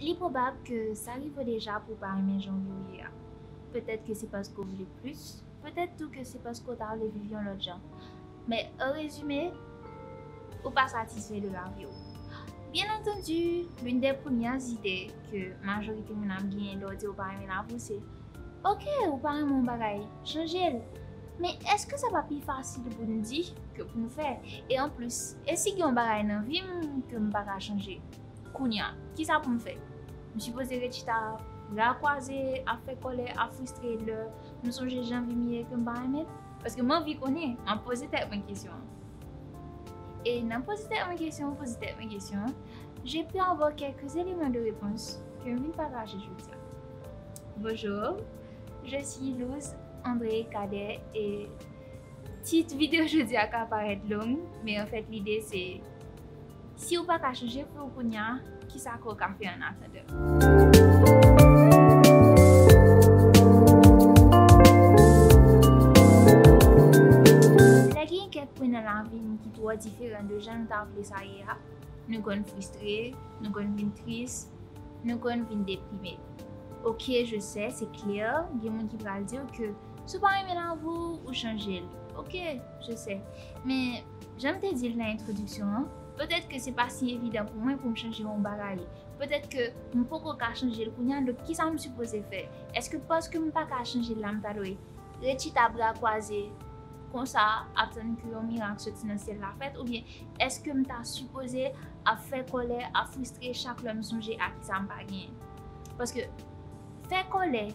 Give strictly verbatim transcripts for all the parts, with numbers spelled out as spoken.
Li pwobab ke sa rive w deja pou w pa renmen jan w ye a. Petèt ke se paske w vle plis, petèt tou ke se paske w ta vle viv yon lòt jan. Men, an rezime, ou pa satisfè de lavi w. Byen antandi, l'une des premières idées ke majorite moun ap genyen lè w di w pa renmen lavi w, se, oke, ou pa renmen yon bagay, chanje l. Men èske sa pa pi fasil pou n di ke pou n fè? E anplis, e si gen yon bagay nan vi m ke m pa ka chanje? Kounye a, kisa pou m fè? M sipoze ret chita, bra kwaze, ap fè kòlè, ap fristre lè m sonje jan vi m ye ke m pa renmen? Paske m anvi konnen, m ap poze tèt mwen kesyon an. E nan poze tèt mwen kesyon, poze tèt mwen kesyon an, je peux avoir quelques éléments de réponse ke m vin pataje jodi a. Bonjour, je suis Luz André Cadet e tit videyo jodi a ka parèt long, men anfèt lide se, si w pa ka chanje vi w kounye a, kisa ke w ka fè an atandan? Lè gen kèk pwen nan lavi n ki twò diferan de jan nou ta vle sa ye a, nou konn fristre, nou konn vin tris, nou konn vin deprime. Oke, je sais, c'est clair, gen moun ki pral di w ke si w pa renmen lavi w, ou chanje l. Oke, je sais. Men, jan m te di l nan entwodiksyon an, petèt ke se pa si evidan pou mwen pou m chanje yon bagay. Petèt ke m poko ka chanje l kounye a, donk kisa m sipoze fè? Èske paske m pa ka chanje l la, m ta dwe ret chita bra kwaze konsa, ap tann ke yon mirak soti nan syèl la fèt, oubyen èske m ta sipoze ap fè kòlè, ap fristre chak lè m sonje a kisa m pa genyen? Paske fè kòlè,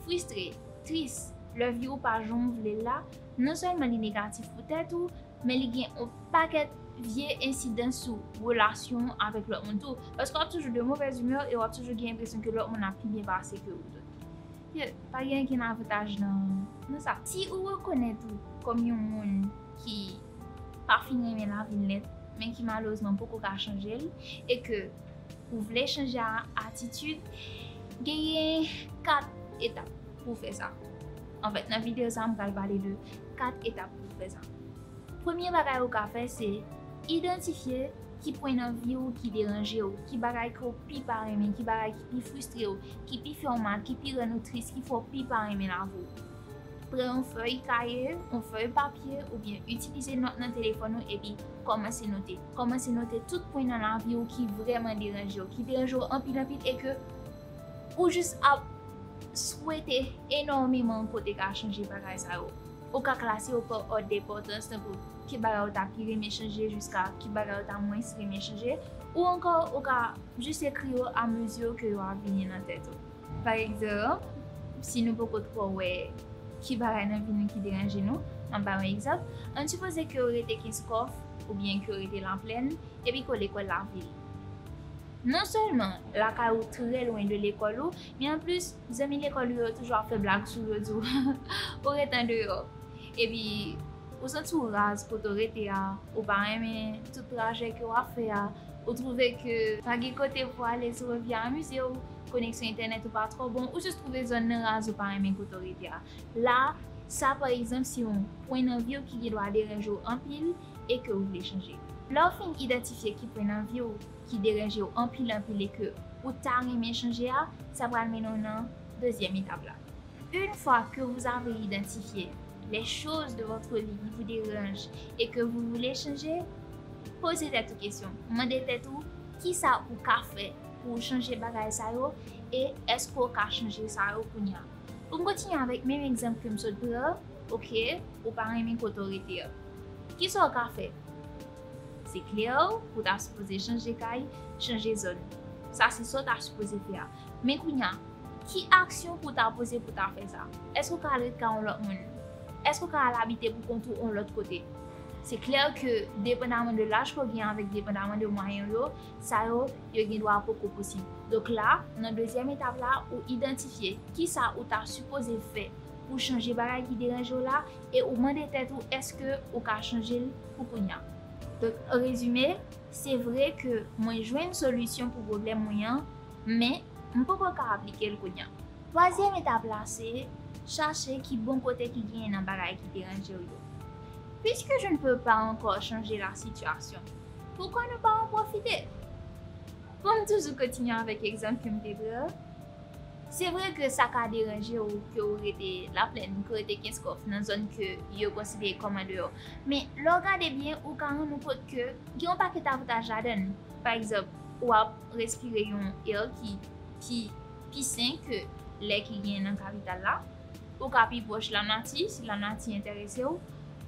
fristre, tris, lè vi w pa jan w vle l la, non sèlman li negatif pou tèt ou, men li gen yon pakèt vye ensidans sou relasyon w avèk lòt moun tou. Paske w ap toujou de mauvaise humeur e w ap toujou gen enpresyon ke lòt moun ap pi byen pase ke ou tou. Yo, pa gen ankenn avantaj nan, nan sa. Si ou rekonèt ou kòm yon moun ki pa fin renmen lavi l nèt, men ki malerezman poko ka chanje l, e ke ou vle chanje a-, atitid, genyen kat etap pou w fè sa. Anfèt, nan videyo sa a, m pral pale de kat etap pou w fè sa. Premye bagay ou ka fè, se idantifye ki pwen nan vi w ki deranje w, ki bagay ke w pi pa renmen, ki bagay ki pi fristre w, ki pi fè w mal, ki pi rann ou tris, ki fè w pi pa renmen lavi w. Pran yon fèy kaye, yon fèy papye, oubyen itilize nòt nan telefòn ou epi kòmanse note. Kòmanse note tout pwen nan lavi w ki vrèman deranje w, ki deranje w anpil anpil e ke ou jis ap swete enòmeman kote ka chanje bagay sa yo. Ou ka klase yo pa òd denpòtans, tankou ki bagay ou ta pi renmen chanje jiska ki bagay ou ta mwens renmen chanje, ou ankò ou ka jis ekri yo amezi ke yo ap vini nan tèt ou. Pa egzanp, si nou poko twò wè ki bagay nan vi nou ki deranje nou, m ap ba yon egzanp. Ann sipoze ke w rete Kenskòf oubyen ke w rete Laplèn, epi ke w lekòl lavil. Non sèlman lakay ou trè lwen de lekòl ou, men anplis, zanmi lekòl ou yo toujou ap fè blag sou ou, yo di w ou ret andeyò. Epi, ou santi w raz kote w rete a, ou pa renmen tout trajè ke w ap fè a, ou twouve ke pa gen kote pou w ale si w anvi amize w, koneksyon entènèt ou pa twò bon, ou jis twouve zòn nan raz, ou pa renmen kote w rete a. La, sa pa egzanp se yon pwen nan vi w ki gendwa deranje w anpil e ke w vle chanje. Lè w fin idantifye ki pwen nan vi w ki deranje w anpil anpil e ke ou ta renmen chanje a, sa pral mennen w nan dezyèm etap la. Une fois que vous avez identifié les choses de votre vie qui vous dérangent et que vous voulez changer, poze tèt ou kesyon. Mande tèt ou, kisa ou ka fè pou w chanje bagay sa yo e èske w ka chanje sa yo kounye a? Pou m kontinye avèk menm egzanp ke m sot pran, oke, ou pa renmen kote w rete a. Kisa w ka fè? Se klè, ou ta sipoze chanje kay, chanje zòn. Sa se sa w ta sipoze fè a. Men kounye a, ki aksyon pou w ta poze pou w ta fè sa? Èske w ka al ret kay yon lòt moun? Èske w ka al abite pou kont ou yon lòt kote? Se klè ke depandaman de laj ke w gen avèk depandaman de mwayen w yo, sa yo, yo gendwa poko posib. Donk la, nan dezyèm etap la, ou idantifye kisa ou ta sipoze fè pou chanje bagay ki deranje w la e ou mande tèt ou èske ou ka chanje l pou kounye a. Donk, an rezime, se vre ke mwen jwenn solisyon pou pwoblèm mwen an, men m poko ka aplike l kounye a. Twazyèm etap la se chache ki bon kote ki genyen nan bagay ki deranje w yo. Puisque je ne peux pas encore changer la situation, pourquoi ne pas en profiter? Pou m toujou kontinye avèk egzanp ke m te pran, se vre ke sa ka deranje w ke w rete Laplèn, ke w rete Kenskòf, nan zòn ke yo konsidere kòm andeyò. Men, lè w gade byen, ou ka rann ou kont ke gen yon pakèt avantaj ladan l. Pa egzanp, w ap respire yon air ki, ki pi sen ke lè ki genyen nan kapital la. Ou ka pi pwòch lanati, si lanati enterese w.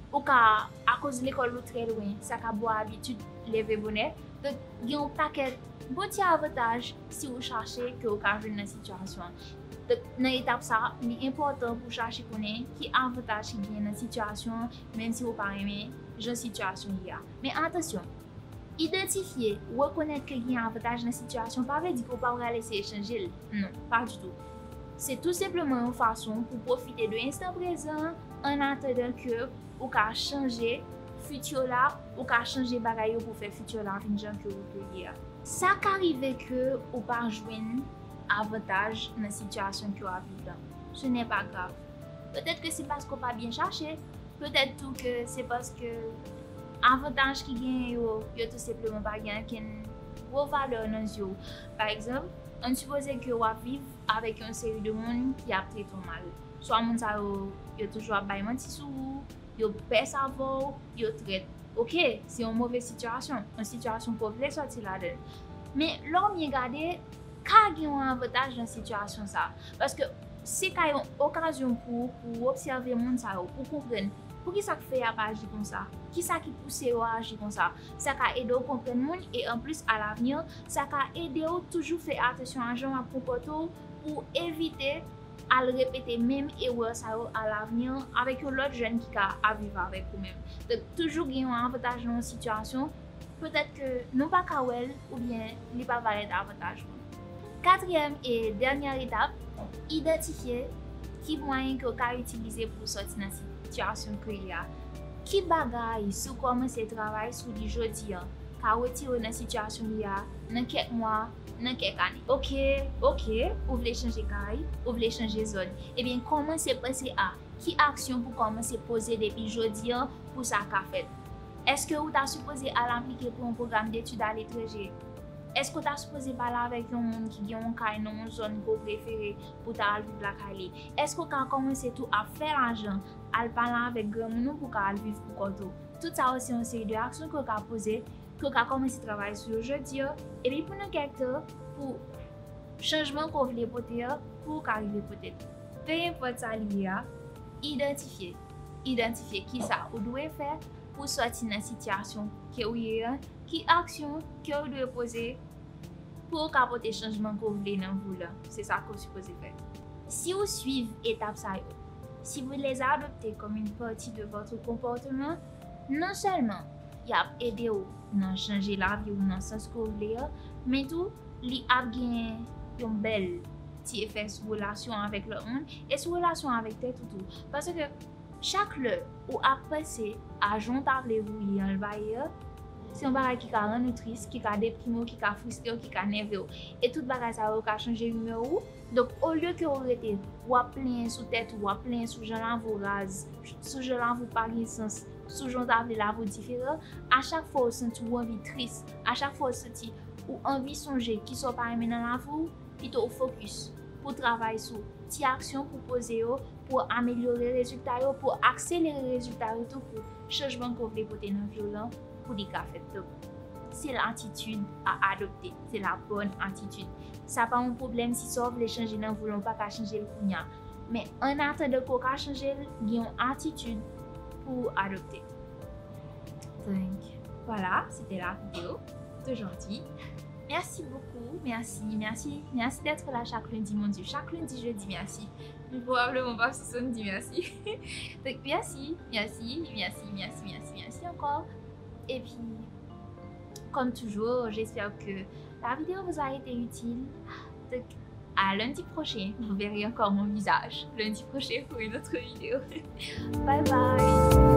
Ou ka, akoz lekòl ou trè lwen, sa ka ba w abitid leve bonè. Donk, gen yon pakèt bon ti avantaj si ou chache ke ou ka jwenn nan sitiyasyon an. Donk, nan etap sa, li enpòtan pou w chache konnen ki avantaj ki genyen nan sitiyasyon an, menm si ou pa renmen jan sitiyasyon ye a. Men atansyon, idantifye, rekonèt ke gen avantaj nan sitiyasyon pa vle di ke w pa pral eseye chanje l. Non, pa ditou. Se tou senpleman yon fason pou w pwofite de enstan prezan an, an atandan ke ou ka chanje fiti w la, ou ka chanje bagay yo pou fè fiti w la vin jan ke ou vle ye a. Sa ka rive ke ou pa jwenn avantaj nan sitiyasyon ke w ap viv la. Ce n'est pas grave. Petèt ke se paske w pa byen chache, petèt tou ke se paske avantaj ki genyen yo, yo tou senpleman pa gen ankenn gwo valè nan zye w. Pa egzanp, ann sipoze ke w ap viv avèk yon seri de moun ki ap trete w mal. Swa moun sa yo, yo toujou ap bay manti sou ou, yo pès avè w, yo trèt. Oke, se yon move sitiyasyon, yon sitiyasyon ke w vle sòti ladan l. Men, lè w byen gade, ka gen yon avantaj nan sitiyasyon sa a. Paske se ka yon okazyon pou ou, pou w obsève moun sa yo, pou w konprann poukisa k fè y ap aji konsa, kisa ki pouse yo aji konsa. Sa ka ede w konprann moun e anplis, alavni, sa ka ede w toujou fè atansyon a jan w ap konpòte w pou w evite al repete menm erè sa yo alavni avèk yon lòt jèn ki ka ap viv avèk ou menm. Donk, toujou gen yon avantaj nan yon sitiyasyon, petèt ke nou pa ka wè l oubyen li pa parèt avantaj pou nou. Katriyèm e dènyè etap, idantifye ki mwayen ke w ka itilize pou w sòti nan sitiyasyon ke w ye a. Ki bagay, si w kòmanse travay sou li jodi a, ka retire w nan sitiyasyon w ye a nan kèk mwa, nan kèk ane? Oke, oke, ou vle chanje kay, ou vle chanje zòn. Ebyen, kòmanse panse a ki aksyon pou kòmanse poze depi jodi a pou sa ka fèt. Èske ou ta sipoze al aplike pou yon pwogram detid aletranje? Èske w ta sipoze pale avèk yon moun ki gen yon kay nan yon zòn ke w prefere pou w ta al viv lakay li? Èske w ka kòmanse tou ap fè lajan, al pale avèk granmoun ou pou w ka al viv pou kont ou? Tout sa yo se yon seri de aksyon ke w ka poze, ke w ka kòmanse travay sou yo jodi a, epi pandan kèk tan, pou chanjman ke w vle pote a, pou w ka rive pote l. Pe enpòt sa li ye a, idantifye. Idantifye kisa ou dwe fè pou w sòti nan sitiyasyon ke w ye a, ki aksyon ke w dwe poze pou w ka pote chanjman ke w vle nan vi w la. Se sa ke w sipoze fè. Si w swiv etap sa yo, si vous les adoptez comme une partie de votre comportement, non sèlman y ap ede w nan chanje lavi w nan sans ke w vle a, men tou, li ap gen yon bèl ti efè sou relasyon avèk lòt moun e sou relasyon avèk tèt ou tou. Paske chak lè ou ap panse a jan w ta vle vouye an l pa ye a, se yon bagay ki ka rann ou tris, ki ka deprime w, ki ka fristre w, ki ka nève w. E tout bagay sa yo ka chanje imè w. Donk, olye ke w rete, w ap plenyen sou tèt ou, w ap plenyen sou jan lavi w raz, sou jan lavi w pa gen sans, sou jan w ta vle lavi w diferan, a chak fwa w santi w anvi tris, a chak fwa w santi ou anvi sonje kisa w pa renmen nan lavi w, pito w fokis pou w travay sou ti aksyon pou w poze yo, pou w amelyore rezilta yo, pou w akselere rezilta yo tou, pou chanjman ke w vle pote nan vi w lan, pou li ka fèt. Donk, c'est l'attitude à adopter, c'est la bonne attitude. Sa pa yon pwoblèm si sa w vle chanje nan vi w lan, ou pa ka chanje l kounye a. Men, an atandan ke w ka chanje l, gen yon atitid pou w adopte. Donk, voilà, c'était la vidéo d'aujourd'hui. Merci beaucoup, merci, merci, merci d'être là chaque lundi, mon Dieu, chaque lundi je dis merci. Mais probablement pas soixante-dix merci. Donc merci, merci, merci, merci, merci, merci encore. Et puis, comme toujours, j'espère que la vidéo vous a été utile. Donc, à lundi prochain, vous verrez encore mon visage. Lundi prochain pour une autre vidéo. Bye bye.